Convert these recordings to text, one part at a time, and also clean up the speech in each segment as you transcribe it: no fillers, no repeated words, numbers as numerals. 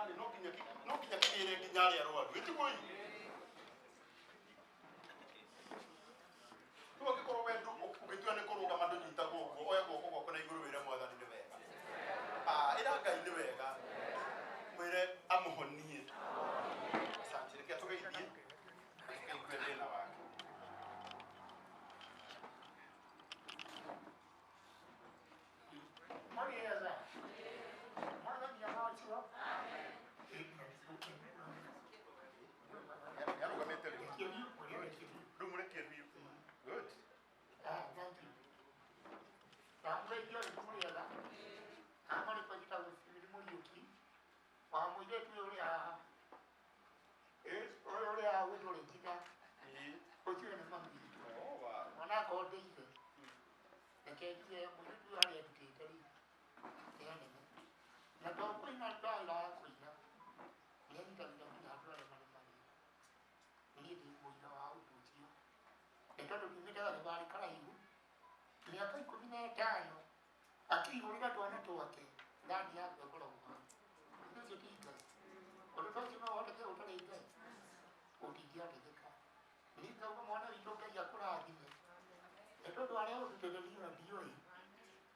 Rĩ no nginya kĩgĩre nginya arĩa arwaru, ĩtiguo ii? Rĩu angĩkorwo we ũngĩtua nĩ kũrũgama ndũnyitagwo ũguo, oya guoko gwaku na igũrũ, wĩre Mwathani nĩ wega. Ah, ĩra Ngai nĩ wega, mwĩre amũhonie. Asante, reke tũgeithie tũkaigue thĩna wake. Mũrĩega. Mwathani aroocwo. Nĩarũgamĩte rĩu. Mũrĩkia. Rĩu mũrekie biũ. Good. Ah, thank you. Ndamũgeithia rĩu, mũrĩega. Amarĩkwa njĩtagwo Stephen Mũriũki wa mũirĩtu ũyũ ũrĩ haha. Ũyũ ũrĩ haha gwĩtwo Regina, ũcio nĩ mami witũ. Oh, wow. Onakorwo ndĩ ithe, reke njuge mũirĩtu ũyũ harĩa ndutĩte rĩ nĩ hanene, na to kũina ndaĩra ya kũina, nĩanyitagĩra nginya andũ arĩa marĩ mawĩra. Niĩ ndĩ mũira wa ũndũ ũcio, nĩ tondũ tumĩte gathabarĩ karaihu mĩaka 15 akĩihũrĩra twana twake thani yaku ĩkoragwo hau. Ũndũ ũcio ti Ngai. Ũndũ ta ũcio no ũhoteke ũtarĩ Ngai? Ũtingĩhoteka. Niĩ ngauga mwana witũ, Ngai akũrathime, nĩ tondũ harĩa ũrutĩte niĩ ona ndiũĩ.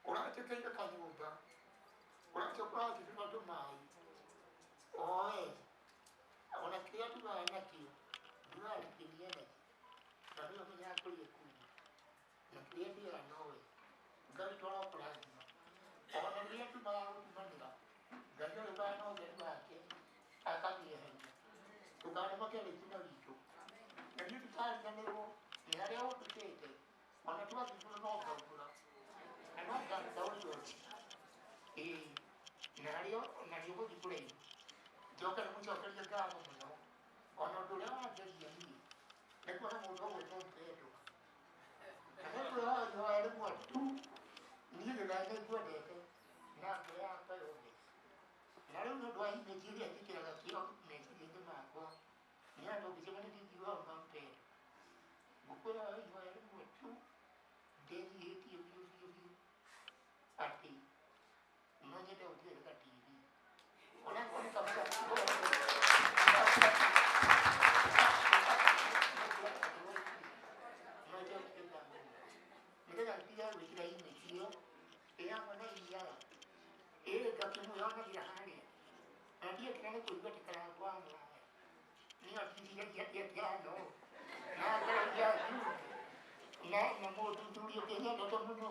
Ũranjĩkĩire kanyũmba, ũracoka ũranjĩkĩra tũmaĩ oe, ona kĩrĩa ndugaga nakĩo, ndugaga nakĩo nĩ energy, na nĩwe ũmenyaga kũrĩa kuma, na kĩrĩa ndĩaga nowe. Ngai witũ arokũrathima. Ona rĩrĩa nduma ya gũtumanĩra, Ngai arĩũkaga na ũtheri wake akamĩeheria. Ndũkanamake, Regina witũ, na niĩ ndikariganĩrwo nĩ harĩa ũndutĩte. Ona twathiĩ igũrũ no ngaumbũra na no ngaruta ũrĩa ũrĩ, ĩĩ, na harĩa na nĩ ũgũthiĩ kũraihu. Njoke nĩmũcokerie ngatho mũno. Ona ũndũ ũrĩa wangeria niĩ nĩ kuona mũndũ ũgwĩtwo Mpendwa, na nĩ kwĩhoya ihoya rĩmwe tu. Niĩ gĩthaĩ nĩ ngwendete na ngoro yakwa yothe, na rĩu nĩ ũndũ wa image ĩrĩa njĩkĩraga kĩo meciria-inĩ makwa, nĩ andũ ngĩcemania ndingiuga ma Mpendwa, ngũkwĩhoya ihoya rĩmwe tu ndĩnyihĩtie biũ biũ biũ, atĩ no nyende ũnjĩre TV onakorwo nĩ kabura. No njokie ngatho nĩgetha ndige gwĩkĩra image ĩyo ĩyamwe na iyaga ĩĩ ngakĩmwĩonagĩra harĩa, na ndiekĩra nĩ kũigua atĩ Karangũ wa Mũraya niyo ndiciragia atĩ atĩano na ngaragia June na mũthuri ũngĩ nyendete mũno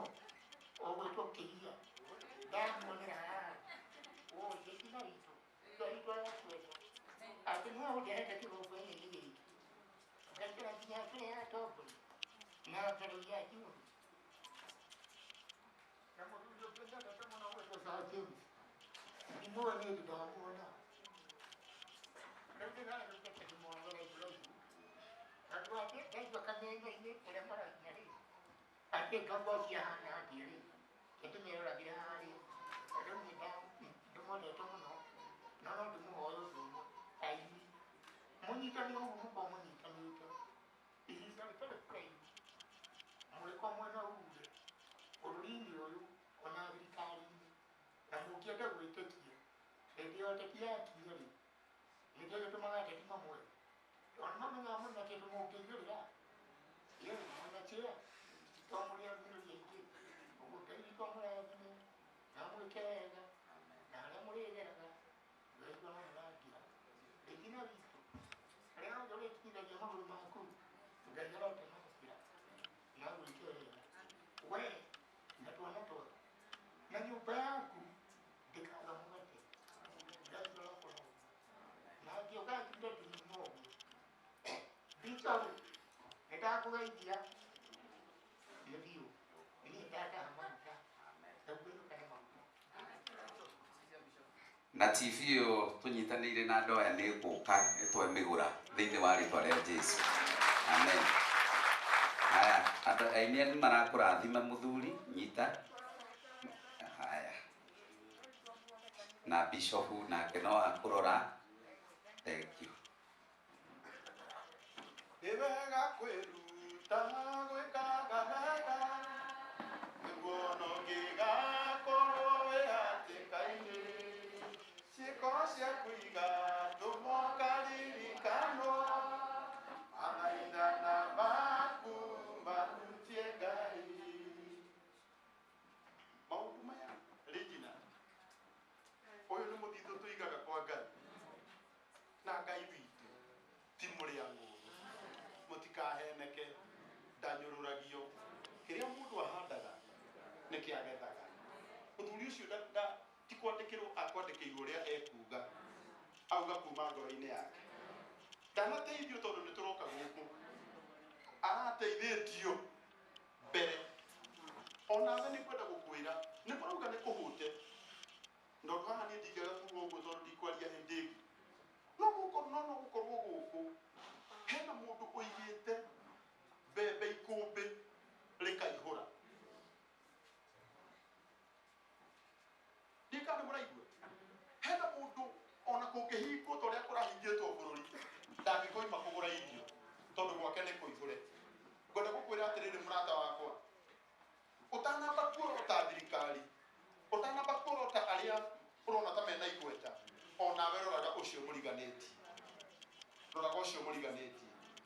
ũgwĩtwo Kĩia, ndamuonera haha ũĩ gĩtina witũ. Ngai witũ arakwenda atĩ no ũndehete kĩgongona-inĩ gĩkĩ, ngaikara nginya mbere ya atongoria na mbere ya June na mũthuri ũngĩ nyendete mũno ũgwĩtwo Sir James, ndimũĩ nĩ ndĩ ndamuona rĩu, ndĩrarĩte ndĩmuonaga raihu raihu, tondũ atĩ ndaigua kameme-inĩ ũrĩa maraina rĩ, atĩ ngauga ũcio ahana atĩa rĩ, ndĩmeroragĩra harĩa. Rĩu nĩ ndĩmwendete mũno, no no ndĩmũhoe ũndũ ũmwe, aini mũnyitane ũguo mũkorwo mũnyitanĩte ihinda rĩtarĩ kũraihu, mũrĩko mwena uge bũrũri-inĩ ũyũ ona thirikari-inĩ, na mũngĩenda gwĩtĩkia hĩndĩ ya ũteti yakinya rĩ, nĩkĩo gĩtũmaga ateti mamwe, tondũ nĩmamenyaga mũna kĩndũ mũngĩigĩrĩra ĩ mwĩna chĩa to mũrĩ arũmĩrĩri aingĩ ũguo. Ngai witũ amũrathime na amwĩke wega, na harĩa mũrĩgeraga Ngai aramũrangĩra. Regina witũ, harĩa hothe ũrĩkinyithagia magũrũ maku, Ngai arotema njĩra na agwĩke wega, we na twana twaku na nyũmba yaku ndĩkaga mũgate. Ngai arokũrathima na ngĩũka ngire ndinuma ũguo. Bishop, nĩ ndakũgeithia nĩ biũ, niĩ ndataha maguta, ndauĩrũka na maguta. Na TV ĩyo tũnyitanĩire na andũ aya nĩ gũka ĩtwemĩgũra thĩinĩ wa rĩtwa rĩa Jesu, amen. Haya, andũ aini nĩ marakũrathima. Mũthuri, nyita haya, na bishop nake no akũrora. Thank you. Nĩ wega kwĩruta gwĩkaga wega, nĩguo ona ũngĩgakorwo wĩ hatĩka-inĩ, ciĩko. Cia kũiga ndũmokaririkanwo mathaithana maku mahutie Ngai. Maũndũ maya Regina, ũyũ nĩ mũthithũ tũigaga kwa Ngai na Ngai witũ ti mũrĩa ng'ũũrũ. Mũtikaheneke, ndanyũrũragio. Kĩrĩa mũndũ ahandaga nĩkĩo agethaga. Mũthuri ũcio ti kwandĩkĩrwo akwandĩkĩirwo ũrĩa ekuga, auga kuma ngoro-inĩ yake. Ndanateithio tondũ nĩ tũroka gũkũ, arateithĩtio mbere. Onawe nĩ kwenda gũkwĩra nĩ kũrauga nĩ kũhũte, na ũndũ haha niĩ ndingĩaga kuga ũguo tondũ ndikwaria hĩndĩ ĩngĩ. No gũkorwo no no gũkorwo gũkũ hena mũndũ ũigĩte mbembe ikũmbĩ rĩkaihũra. Ndiũĩ kana nĩ mũraigua. Hena mũndũ ona kũngĩhingwo ta ũrĩa kũrahingĩtwo bũrũri ndangĩkoima kũgũra irio tondũ gwake nĩ kũihũre. Ngwenda gũkwĩra atĩrĩrĩ mũrata wakwa, ũtanamba kuorota thirikari, ũtanamba kuorota arĩa ũrona ta mena igweta, onawe roraga ũcio mũriganĩtie, roraga ũcio mũriganĩtie.